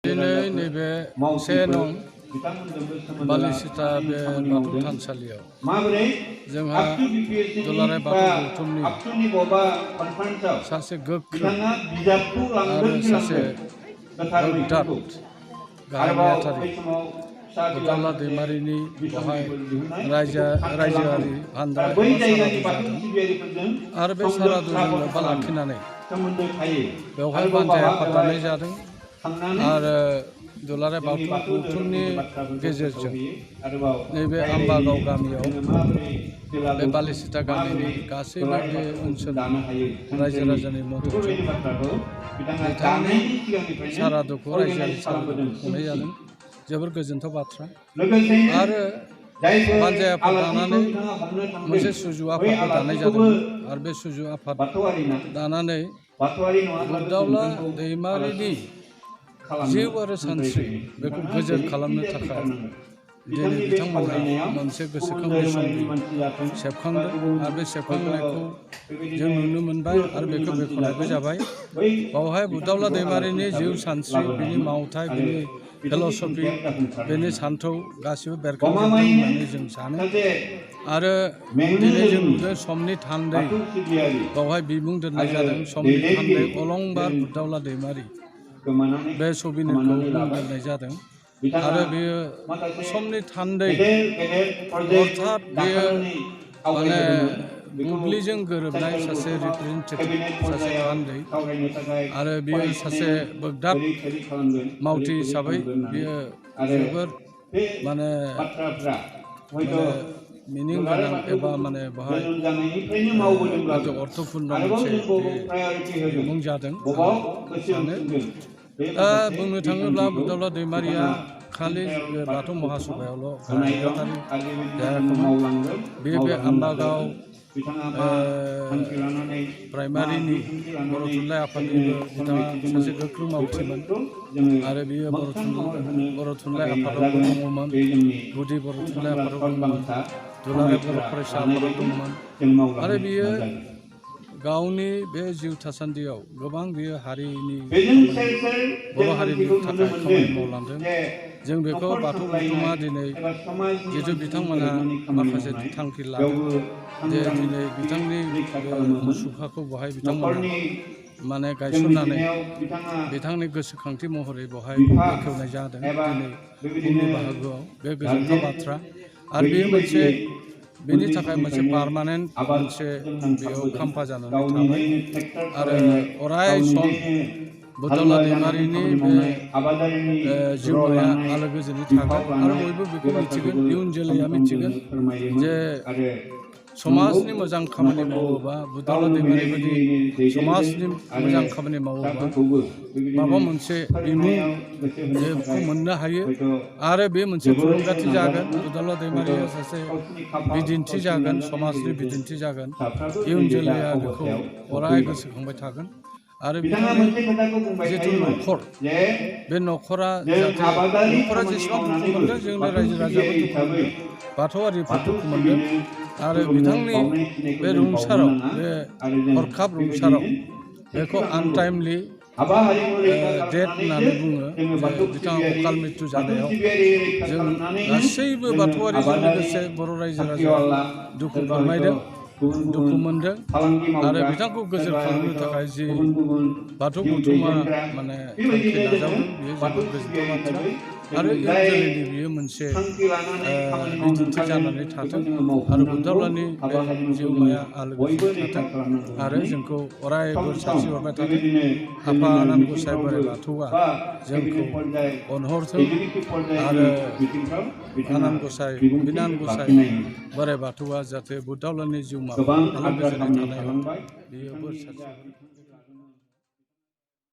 दिनै नैबे से नं बालिसिता बे बाथौ थानसालियाव जोंहा दुलाराय बाथौ गौथुमनि सासे गोख्रों आरो सासे गोग्गाथ गाहाय नेहाथारि बुदाला दैमारिनि बेवहाय रायजोआरि भान्दारा आरो बे सारादुजों लोब्बा लाखिनानै बेवहाय बान्जाय आफाद दानाय जादों आरो दुलाराय बाथौ गौथुमनि गेजेरजों नैबे आम्बागाव गामियाव बे बालिसिता गामिनि गासैबो बे ओनसोलनि रायजो राजानि मददजों बिथांनि सारादुखौ रायजोआरि सारादुखौ खुंनाय जादों। जोबोर गोजोनथाव बाथ्रा आरो बान्जाय आफाद दानानै मोनसे सुजु आफादबो दानाय जादों आरो बे सुजु आफाद दानानै बुदाला दैमारिनि जिउ आरो सानस्रि बेखौ गोजोर खालामनो थाखाय दिनै बिथांमोनहा मोनसे गोसोखांनाय समनि सेबखांदों आरो बे सेबखांनायखौ जों नुनो मोनबाय आरो बेखौ बेखेवनायबो जाबाय। बावहाय बुदाला दैमारिनि जिउ सानस्रि बिनि मावथाय बिनि फिल'सफि बेनि सान्थौ गासिबो बेरखांजोबदों होननानै जों सानो आरो दिनै जों नुदों समनि थान्दै बावहाय बिमुं दोननाय जादों समनि थान्दै अलंबार बुदाला दैमारि बे सबिनेरखौ मुं दोननाय जादों आरो बेयो समनि थान्दै अर्थात बेयो माने बुब्लिजों गोरोबनाय सासे रिप्रेजेन्टेटिभ सासे थान्दै आरो बियो सासे बोगदाद मावथि हिसाबै बियो जोबोर माने मिनिं गोनां एबा माने बाहाय अर्थपुर्ण मोनसे बिमुं जादों सानो। दा बुंनो थाङोब्ला बुदाला दैमारिया खालि बाथौ महासभायावल' नेहाथारि जायाखैमोन। बे आम्बागाव प्राइमारिनि बर' थुनलाइ आफादनिबो बिथाङा सासे गोख्रों मावथिमोन आरो बियो बर' थुनलाइ आफादावबो दङमोन, गुदि बर' थुनलाइ आफादाव दङमोन, दुलाराय बर' फरायसा आफादाव दंमोन आरो बियो गावनि बे जिउ थासान्दियाव गोबां बियो हारिनि बर' हारिनि थाखाय खामानि मावलांदों। जों बेखौ बाथौ गौथुमा दिनै जिहेतु बिथांमोनहा माखासे थांखि लादों जे दिनै बिथांनि मुसुखाखौ बहाय बिथांमोनहा माने गायसननानै बिथांनि गोसोखांथि महरै बहाय बेखेवनाय जादों दिनै फुंनि बाहागोआव। बे गोजोनथाव बाथ्रा आरो बेयो मोनसे बेनि थाखाय मोनसे पारमानेन्ट मोनसे बेयाव खाम्फा जानानै थाबाय आरो अराय सम बुदाला दैमारिनि बे जिउमाया आलो गोजोनै थागोन आरो बयबो बेखौ मिथिगोन, इयुन जोलैया मिथिगोन जे समाजनि मोजां खामानि मावोबा बुदाला दैमारि बायदि समाजनि मोजां खामानि मावोबा माबा मोनसे बिमुं बेखौ मोननो हायो आरो बे मोनसे थुलुंगाथि जागोन। बुदाला दैमारिया सासे बिदिन्थि जागोन, समाजनि बिदिन्थि जागोन, इयुन जोलैया बेखौ अराय गोसोखांबाय थागोन आरो बिथांनि जिथु न'खर बे न'खरा जेसेबां दुखु मोनदों जोंनि रायजो राजायाबो दुखु मोनदों, बाथौआरिफोर दुखु मोनदों आरो बिथांनि बे रुंसाराव बे हरखाब रुंसाराव बेखौ आनटाइमलि डेथ होननानै बुङो जे बिथाङा अकाल मृत्यु जानायाव जों गासैबो बाथौआरिजों लोगोसे बर' रायजो राजाया दुखु फोरमायदों, दुखु मोनदों आरो बिथांखौ गोजोर खालामनो थाखाय जि बाथौ गौथुमा माने थांखि नाजावदों बेयो जोबोद गोजोनथाव बाथ्रा आरो इयुन जोलैनि बियो मोनसे बिदिन्थि जानानै थाथों आरो बुदालानि बे जिउमाया आलो गोजोनै थाथों आरो जोंखौ अरायबो सानस्रि हरबाय थाथों। आफा आनान गसाइ बोराइ बाथौआ जोंखौ अनहरथों आरो आनान गसाइ बिनान गसाइ बोराइ बाथौआ जाहाथे बुदालानि जिउमा आलो गोजोनै थानायाव बियो बोर सारस्रि